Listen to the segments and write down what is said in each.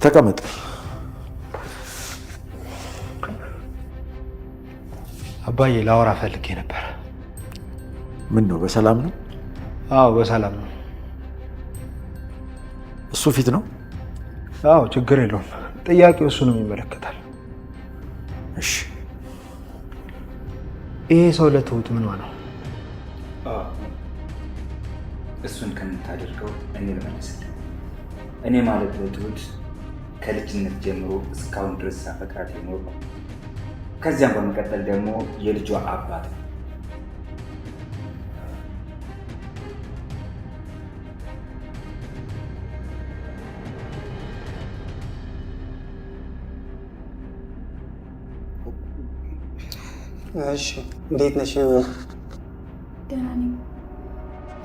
ተቀመጥ። አባዬ ላወራ ፈልጌ ነበር። ምን ነው፣ በሰላም ነው? አዎ በሰላም ነው። እሱ ፊት ነው? አዎ ችግር የለውም። ጥያቄው እሱንም ይመለከታል። እሺ። ይሄ ሰው ለትሁት ምኗ ነው? እሱን ከምታደርገው እኔ ልመልስልህ። እኔ ማለት ለትሁት ከልጅነት ጀምሮ እስካሁን ድረስ ሳፈቅራት የኖርኩ፣ ከዚያም በመቀጠል ደግሞ የልጇ አባት ነው። እሺ፣ እንዴት ነሽ? ደህና ነኝ።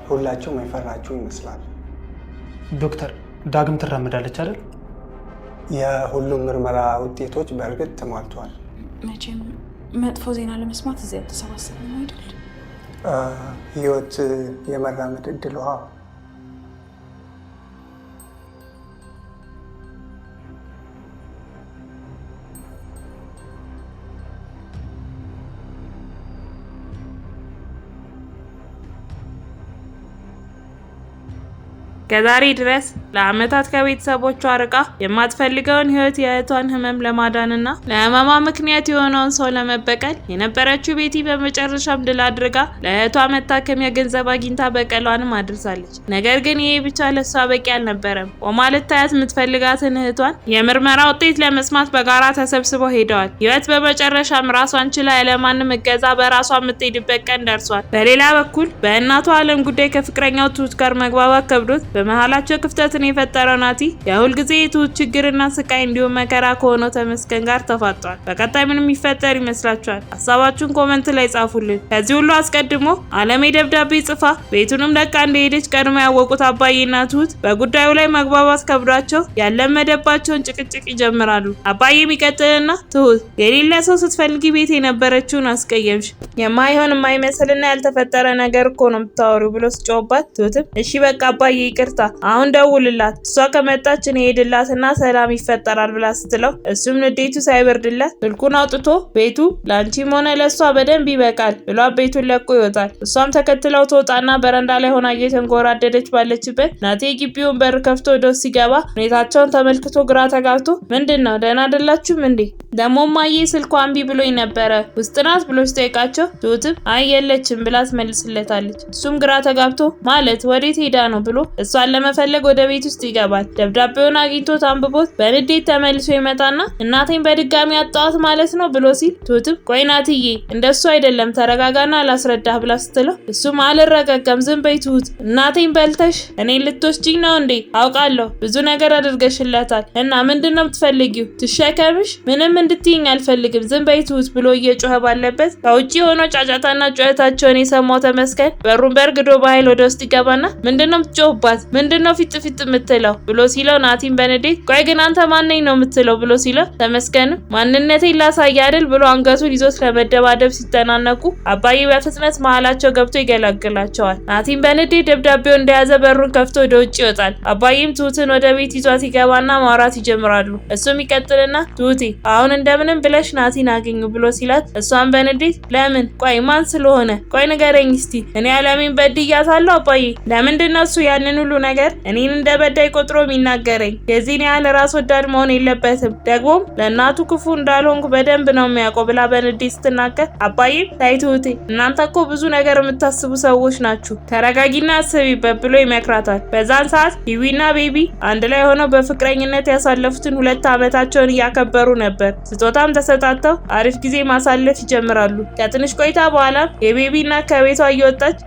ሁላችሁም የፈራችሁ ይመስላል። ዶክተር፣ ዳግም ትራመዳለች አይደል? የሁሉም ምርመራ ውጤቶች በእርግጥ ተሟልተዋል። መቼም መጥፎ ዜና ለመስማት እዚህ አልተሰባሰብንም አይደል? ህይወት የመራመድ እድሏ ከዛሬ ድረስ ለዓመታት ከቤተሰቦቿ ርቃ የማትፈልገውን ህይወት የእህቷን ህመም ለማዳንና ለህመሟ ምክንያት የሆነውን ሰው ለመበቀል የነበረችው ቤቲ በመጨረሻም ድል አድርጋ ለእህቷ መታከሚያ ገንዘብ አግኝታ በቀሏንም አድርሳለች። ነገር ግን ይሄ ብቻ ለእሷ በቂ አልነበረም። ቆማ ልታያት የምትፈልጋትን እህቷን የምርመራ ውጤት ለመስማት በጋራ ተሰብስበው ሄደዋል። ህይወት በመጨረሻም ራሷን ችላ ያለማንም እገዛ በራሷ የምትሄድበት ቀን ደርሷል። በሌላ በኩል በእናቷ አለም ጉዳይ ከፍቅረኛው ትሁት ጋር መግባባት ከብዶት በመሀላቸው ክፍተትን የፈጠረው ናቲ የሁልጊዜ የትሁት ችግርና ስቃይ እንዲሁም መከራ ከሆነው ተመስገን ጋር ተፋጧል። በቀጣይ ምን የሚፈጠር ይመስላችኋል? ሀሳባችሁን comment ላይ ጻፉልን። ከዚህ ሁሉ አስቀድሞ አለሜ ደብዳቤ ጽፋ ቤቱንም ለቃ እንደሄደች ቀድሞ ያወቁት አባዬና ትሁት በጉዳዩ ላይ መግባባት ከብዷቸው ያለመደባቸውን ጭቅጭቅ ይጀምራሉ። አባዬ የሚቀጥልና ትሁት የሌለ ሰው ስትፈልጊ ቤት የነበረችውን አስቀየምሽ፣ የማይሆን የማይመስልና ያልተፈጠረ ነገር እኮ ነው የምታወሪው ብሎ ስጮህባት፣ ትሁትም እሺ በቃ አባዬ ይቅርታ፣ አሁን ደውልላት፣ እሷ ከመጣች እኔ ሄድላትና ሰላም ይፈጠራል ብላ ስትለው፣ እሱም ንዴቱ ሳይበርድላት ስልኩን አውጥቶ ቤቱ ለአንቺም ሆነ ለእሷ በደንብ ይበቃል ብሏ ቤቱን ለቆ ይወጣል። እሷም ተከትለው ትወጣና በረንዳ ላይ ሆና እየተንጎራደደች ባለችበት ናቴ የግቢውን በር ከፍቶ ወደ ውስጥ ሲገባ ሁኔታቸውን ተመልክቶ ግራ ተጋብቶ ምንድን ነው ደህና አይደላችሁም እንዴ? ደሞ እማዬ ስልኳ እምቢ ብሎኝ ነበረ ውስጥ ናት ብሎ ሲጠይቃቸው፣ ትሁትም አይ የለችም ብላ ትመልስለታለች። እሱም ግራ ተጋብቶ ማለት ወዴት ሄዳ ነው ብሎ እሷን ለመፈለግ ወደ ቤት ውስጥ ይገባል። ደብዳቤውን አግኝቶት አንብቦት በንዴት ተመልሶ ይመጣና እናቴን በድጋሚ አጣዋት ማለት ነው ብሎ ሲል፣ ትሁትም ቆይ ናትዬ እንደሱ አይደለም ተረጋጋና አላስረዳህ ብላ ስትለው፣ እሱም አልረጋጋም ዝም በይ ትሁት፣ እናቴን በልተሽ እኔን ልትወስጂኝ ነው እንዴ? አውቃለሁ ብዙ ነገር አድርገሽላታል እና ምንድን ነው የምትፈልጊው? ትሸከምሽ? ምንም እንድትይኝ አልፈልግም ዝም በይ ትሁት ብሎ እየጮኸ ባለበት ከውጭ ሆኖ ጫጫታና ጩኸታቸውን የሰማው ተመስገን በሩን በርግዶ በኃይል ወደ ውስጥ ይገባና ምንድነው የምትጮህባት? ምንድነው ፊጥ ፊጥ የምትለው ብሎ ሲለው፣ ናቲም በንዴት ቆይ ግን አንተ ማነኝ ነው የምትለው ብሎ ሲለው፣ ተመስገንም ማንነቴን ላሳይ አይደል ብሎ አንገቱን ይዞት ለመደባደብ ሲተናነቁ አባዬ በፍጥነት መሀላቸው ገብቶ ይገላግላቸዋል። ናቲም በንዴት ደብዳቤው እንደያዘ በሩን ከፍቶ ወደ ውጭ ይወጣል። አባዬም ትሁትን ወደ ቤት ይዟት ይገባና ማውራት ይጀምራሉ። እሱም ይቀጥልና ትሁቴ አሁን እንደምንም ብለሽ ናቲን አገኙ ብሎ ሲላት፣ እሷን በንዴት ለምን? ቆይ ማን ስለሆነ? ቆይ ንገረኝ እስቲ፣ እኔ አለሜን በድያታለሁ አባዬ? ለምንድን ነው እሱ ያንን ሁሉ ነገር እኔን እንደ በዳይ ቆጥሮ የሚናገረኝ? የዚህን ያህል ራስ ወዳድ መሆን የለበትም። ደግሞም ለእናቱ ክፉ እንዳልሆንኩ በደንብ ነው የሚያውቀው ብላ በንዴት ስትናገር፣ አባዬም ታይ ትሁቴ እናንተ እኮ ብዙ ነገር የምታስቡ ሰዎች ናችሁ፣ ተረጋጊና አስቢበት ብሎ ይመክራታል። በዛን ሰዓት ሂዊና ቤቢ አንድ ላይ ሆነው በፍቅረኝነት ያሳለፉትን 2 ዓመታቸውን እያከበሩ ነበር። ስጦታም ተሰጣተው አሪፍ ጊዜ ማሳለፍ ይጀምራሉ። ከትንሽ ቆይታ በኋላ የቤቢ እናት ከቤቷ እየወጣች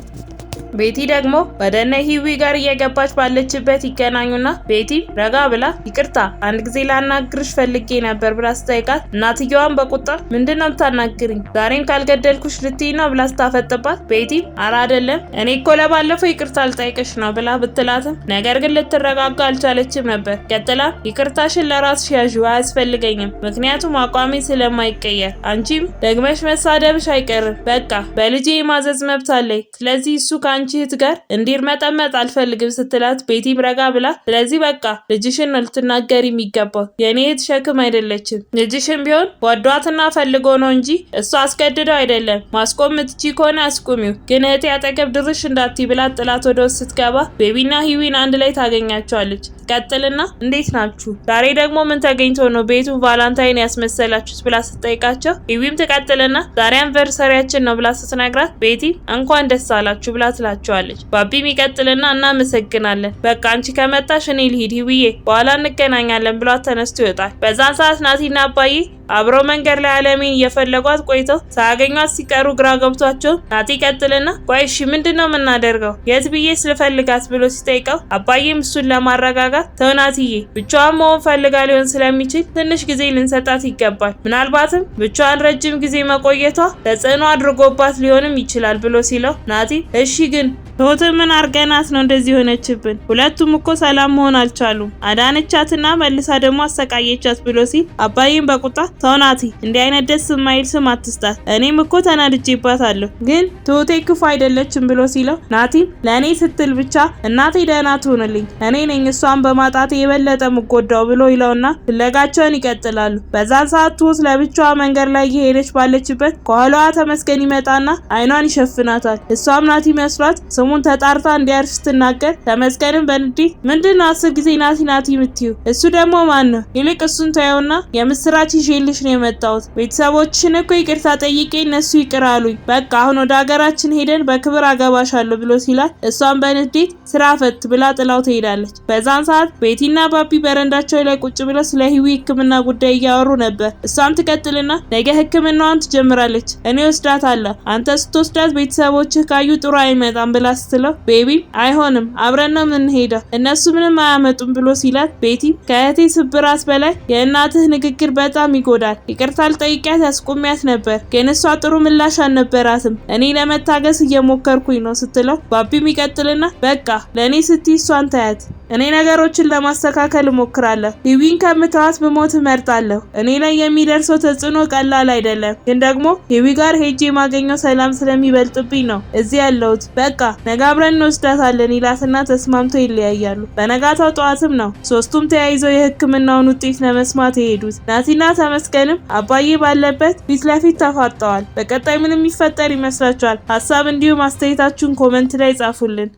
ቤቲ ደግሞ ወደ እነ ሂዊ ጋር እየገባች ባለችበት ይገናኙና ቤቲም ረጋ ብላ ይቅርታ አንድ ጊዜ ላናግርሽ ፈልጌ ነበር ብላ ስጠይቃት፣ እናትየዋን በቁጣ ምንድን ነው የምታናግሪኝ? ዛሬም ካልገደልኩሽ ልትይ ነው ብላ ስታፈጥባት፣ ቤቲም አረ አይደለም እኔ እኮ ለባለፈው ይቅርታ ልጠይቅሽ ነው ብላ ብትላትም ነገር ግን ልትረጋጋ አልቻለችም ነበር። ቀጥላ ይቅርታሽን ለራስሽ ያዥው አያስፈልገኝም፣ ምክንያቱም አቋሜ ስለማይቀየር አንቺም ደግመሽ መሳደብሽ አይቀርም። በቃ በልጄ የማዘዝ መብት አለኝ። ስለዚህ እሱ ከአንቺ ከአንቺ እህት ጋር እንዲርመጠመጥ አልፈልግም ስትላት ቤቲም ረጋ ብላ ስለዚህ በቃ ልጅሽን ነው ልትናገር የሚገባው፣ የእኔ እህት ሸክም አይደለችም። ልጅሽን ቢሆን ወዷትና ፈልጎ ነው እንጂ እሷ አስገድደው አይደለም። ማስቆም ምትቺ ከሆነ አስቁሚው፣ ግን እህቴ አጠገብ ድርሽ እንዳትይ ብላት ጥላት ወደ ውስጥ ስትገባ ቤቢና ሂዊን አንድ ላይ ታገኛቸዋለች። ትቀጥልና እንዴት ናችሁ? ዛሬ ደግሞ ምን ተገኝቶ ነው ቤቱን Valentine ያስመሰላችሁት ብላ ስትጠይቃቸው ሂዊም ትቀጥልና ዛሬ anniversary ያችን ነው ብላ ስትነግራት ቤቲ እንኳን ደስ አላችሁ ብላ ትላቸዋለች። ባቢም ይቀጥልና እናመሰግናለን፣ በቃ አንቺ ከመጣሽ እኔ ልሂድ ሂዊዬ፣ በኋላ እንገናኛለን ብሏት ተነስቶ ይወጣል። በዛን ሰዓት ናቲና አባዬ አብረው መንገድ ላይ አለሜን እየፈለጓት ቆይተው ሳያገኟት ሲቀሩ ግራ ገብቷቸው ናቲ ቀጥልና ቆይ እሺ ምንድነው የምናደርገው የት ብዬ ስልፈልጋት ብሎ ሲጠይቀው አባዬም እሱን ለማረጋጋት ተው ናቲዬ፣ ብቻዋን መሆን ፈልጋ ሊሆን ስለሚችል ትንሽ ጊዜ ልንሰጣት ይገባል። ምናልባትም ብቻዋን ረጅም ጊዜ መቆየቷ ተጽዕኖ አድርጎባት ሊሆንም ይችላል ብሎ ሲለው ናቲ እሺ ግን ትሁት ምን አርገናት ነው እንደዚህ ሆነችብን? ሁለቱም እኮ ሰላም መሆን አልቻሉም። አዳነቻትና መልሳ ደግሞ አሰቃየቻት ብሎ ሲል አባዬም በቁጣ ተው ናቲ፣ እንዲህ አይነት ደስ የማይል ስም አትስጣት፣ እኔም እኮ ተናድጄባታለሁ፣ ግን ትሁቴ ክፉ አይደለችም ብሎ ሲለው ናቲም ለእኔ ስትል ብቻ እናቴ ደህና ትሁንልኝ፣ እኔ ነኝ እሷን በማጣቴ የበለጠ ምጎዳው ብሎ ይለውና ፍለጋቸውን ይቀጥላሉ። በዛን ሰዓት ትሁት ለብቻዋ መንገድ ላይ እየሄደች ባለችበት ከኋላዋ ተመስገን ይመጣና አይኗን ይሸፍናታል። እሷም ናቲ መስሏት ስሙን ተጣርታ እንዲያርፍ ስትናገር ተመስገንም በንዴት ምንድነው 10 ጊዜ ናቲ ናቲ የምትይው? እሱ ደግሞ ማን ነው? ይልቅ እሱን ተየውና የምስራች ይዤልሽ ነው የመጣሁት። ቤተሰቦችሽን እኮ ይቅርታ ጠይቄ እነሱ ይቅር አሉኝ። በቃ አሁን ወደ ሀገራችን ሄደን በክብር አገባሻለሁ ብሎ ሲላት እሷን በንዴት ስራ ፈት ብላ ጥላው ትሄዳለች። በዛን ሰዓት ቤቲና ባቢ በረንዳቸው ላይ ቁጭ ብለው ስለ ሂዊ ሕክምና ጉዳይ እያወሩ ነበር። እሷም ትቀጥልና ነገ ሕክምናዋን ትጀምራለች፣ እኔ ወስዳታለሁ። አንተ ስትወስዳት ቤተሰቦችህ ካዩ ጥሩ አይመጣም ብላ ስትለው ቤቢም አይሆንም አብረን ነው የምንሄደው እነሱ ምንም አያመጡም ብሎ ሲላት ቤቲም ከእህቴ ስብራት በላይ የእናትህ ንግግር በጣም ይጎዳል። ይቅርታ ልጠይቂያት ያስቆሚያት ነበር፣ ግን እሷ ጥሩ ምላሽ አልነበራትም። እኔ ለመታገስ እየሞከርኩኝ ነው ስትለው ባቢም ይቀጥልና በቃ ለእኔ ስትይ እሷን ታያት፣ እኔ ነገሮችን ለማስተካከል እሞክራለሁ። ሂዊን ከምተዋት ብሞት እመርጣለሁ። እኔ ላይ የሚደርሰው ተጽዕኖ ቀላል አይደለም፣ ግን ደግሞ ሂዊ ጋር ሄጄ የማገኘው ሰላም ስለሚበልጥብኝ ነው እዚህ ያለሁት። በቃ ነገ አብረን እንወስዳታለን ይላትና ተስማምተው ይለያያሉ። በነጋታው ጠዋትም ነው ሶስቱም ተያይዘው የሕክምናውን ውጤት ለመስማት የሄዱት። ናቲና ተመስገንም አባዬ ባለበት ፊት ለፊት ተፋጠዋል። በቀጣይ ምን የሚፈጠር ይመስላችኋል? ሀሳብ እንዲሁም አስተያየታችሁን comment ላይ ጻፉልን።